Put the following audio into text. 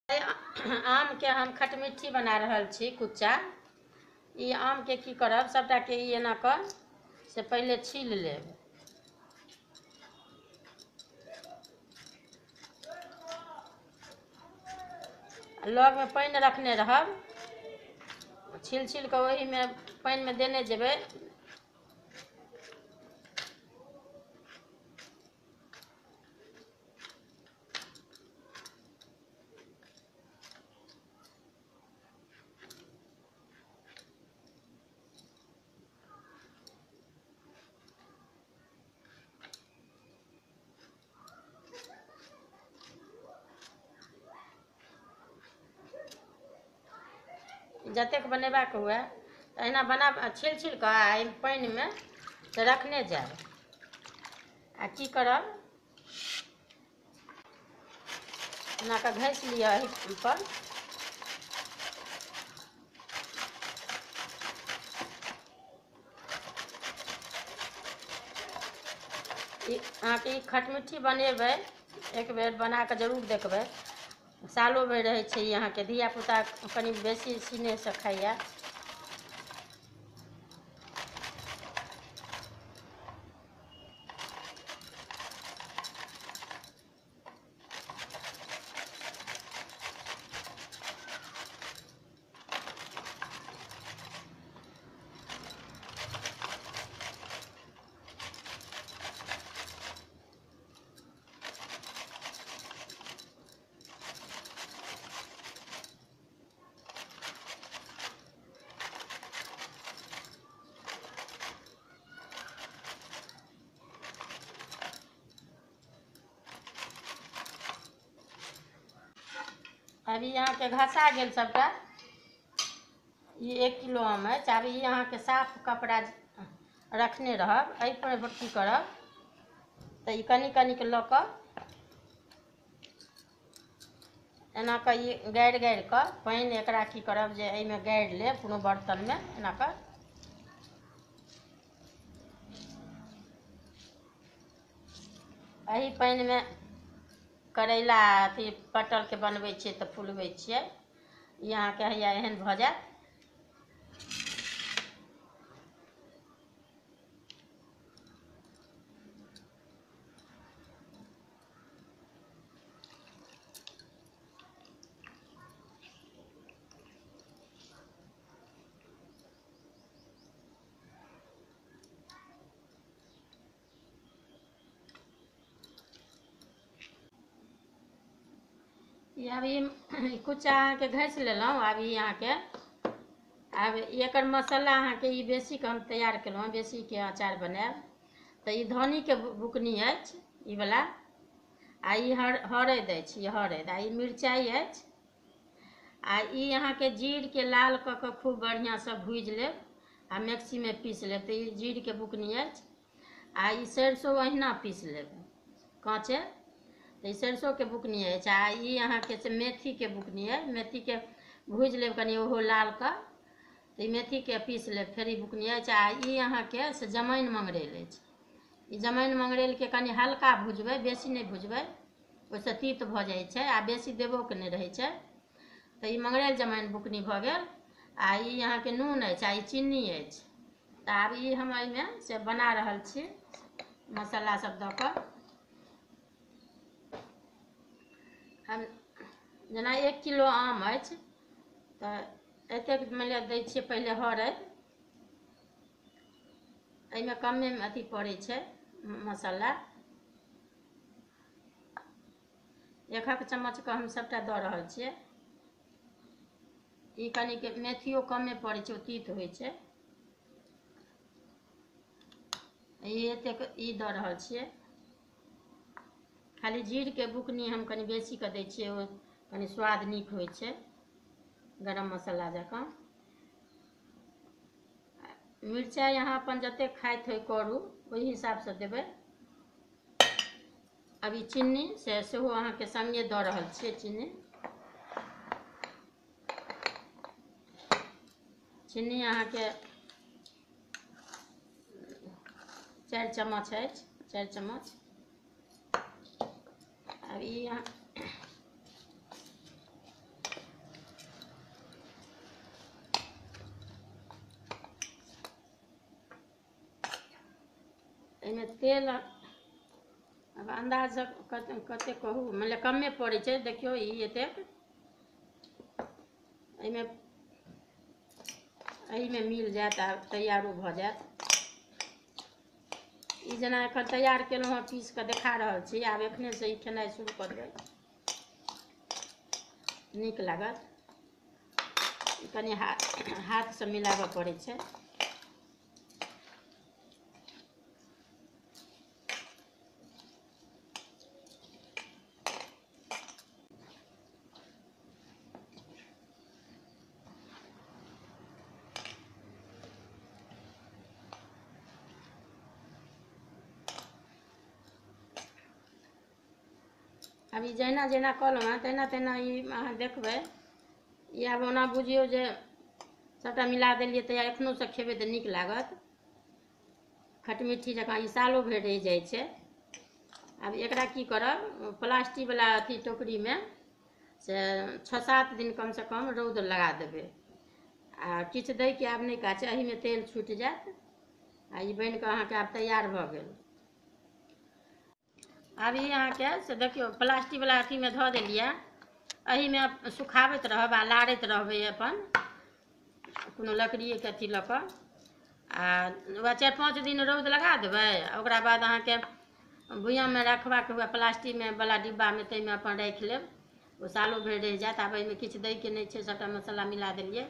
आम के हम खटमिट्ठी बना रहल छी कुच्चा। ई आम के की करब, सबटा के ई एना कऽ से पहिले छील लेब। लग में पानि रखने रहब, छील छील कऽ ओहिमे पानि में देने जेबै। जतेक बनेबाक हुए एहिना बना छील छील कऽ आ एहि पानिमे से रखने जायब। आ की करब, एना कऽ घसि लिअ एहि पर। अहाँके ई खटमिट्ठी बनेबै एक बेर बना कऽ जरूर देखबै, सालो भरि रहै छै ई। अहाँके धियापुता कनि बेसी स्नेहसँ खाइए। अभी अहाँके घसा गेल सबटा। ई 1 किलो आम अछि। आब ई अहाँके साफ कपड़ा रखने रहब, एहि पर की करब तऽ ई कनि कनिक लऽ कऽ एना कऽ ई गाड़ि गाड़ि कऽ पानि एकरा की करब जे एहिमे गाड़ि लेब कोनो बर्तनमे एना कऽ। एहि पानिमे करैला अथी पटलके बनबै छियै तऽ फुलबै छियै। ई अहाँके हैया एहन भऽ जायत। ई अभी कुच्चा अहाँके घसि लेलहुँ। आब ई अहाँके आब एकर मसाला अहाँके ई बेसीके हम तैयार केलहुँ, बेसीके अचार बनायब। तऽ ई धनीके बुकनी अछि ई वला, आ ई हरैद अछि, ई हरैद, आ ई मिरचाइ अछि, आ ई अहाँके जीरके लाल कऽ कऽ खूब बढ़िआँसँ भूजि लेब आ मिक्सीमे पीस लेब। तऽ ई जीरके बुकनी अछि। आ ई सरिसो अहिना पीस लेब काँचे, तऽ ई सरिसोके बुकनी अछि। आ ई अहाँके से मेथीके बुकनी अछि, मेथीके भूजि लेब कनि ओहो लाल कऽ, तऽ ई मेथीके पीस लेब, फेर ई बुकनी अछि। आ ई अहाँके से जमाइन मंगरैल अछि। ई जमाइन मंगरैलके कनि हल्का भुजबै, बेसी नहि भुजबै, ओहिसँ तीत भऽ जाइ छै आ बेसी देबोके नहि रहै छै। तऽ ई मंगरैल जमाइन बुकनी भऽ गेल। आ ई अहाँके नून अछि, आ ई चीनी अछि। तऽ आब ई हम एहिमे से बना रहल छी मसाला सब दऽ कऽ। हम जेना 1 किलो आम अछि तऽ एतेक मानि लिअ दै छियै पहिले हरैद, एहिमे कमे अथी पड़ै छै मसाला। 1 चम्मचके हम सबटा दऽ रहल छियै। ई कनिक मेथियो कमे पड़ै छै, ओ तीत होइ छै। ई एतेक ई दऽ रहल छियै। खाली जीरके बुकनी हम कनि बेसी कऽ दै छियै, ओ कनि स्वाद नीक होइ छै गरम मसाला जकाँ। मिरचाइ अहाँ अपन जतेक खाइत होइ करू ओहि हिसाबसँ देबै। अभी चीनी से सेहो अहाँके सङ्गे दऽ रहल छियै। चीनी चीनी अहाँके 4 चम्मच अछि, 4 चम्मच। आब ई एहिमे तेल आब अन्दाजसँ कतेक कहू, मतलब कमे पड़ै छै। देखियौ ई एतेक एहिमे एहिमे मिल जायत आ तैयारो भऽ जायत। ई जेना एखन तैयार केलहुँ हँ, पीस कऽ देखा रहल छी। आब एखनेसँ ई खेनाइ शुरू कऽ देबै, नीक लागत। कनि हाथसँ मिलाबऽ पड़ै छै। आब ई जहिना जहिना कहलहुँ हँ तहिना तहिना ई अहाँ देखबै। ई आब ओना बुझियौ जे सभटा मिला देलियै तऽ एखनोसँ खेबै तऽ नीक लागत। खटमिट्ठी जकाँ ई सालो भरि रहि जाइ छै। आब एकरा की करब, प्लास्टिकवला अथी टोकरीमे से 6-7 दिन कमसँ कम रौद लगा देबै आ किछु दैके आब नहि काज छै। एहिमे तेल छुटि जायत आ ई बनि कऽ अहाँके आब तैयार भऽ गेल। आब ई अहाँके से देखियौ प्लास्टिकवला अथीमे धऽ देलियै, एहिमे सुखाबैत रहब आ लारैत रहबै अपन कोनो लकड़िएके अथी लऽ कऽ। आ वएह 4-5 दिन रौद लगा देबै आ ओकरा बाद अहाँके भुइयाँमे रखबाक हुए प्लास्टिकमे वला डिब्बामे, ताहिमे अपन राखि लेब, ओ सालो भरि रहि जायत। आब एहिमे किछु दैके नहि छै, सभटा मसाला मिला देलियै।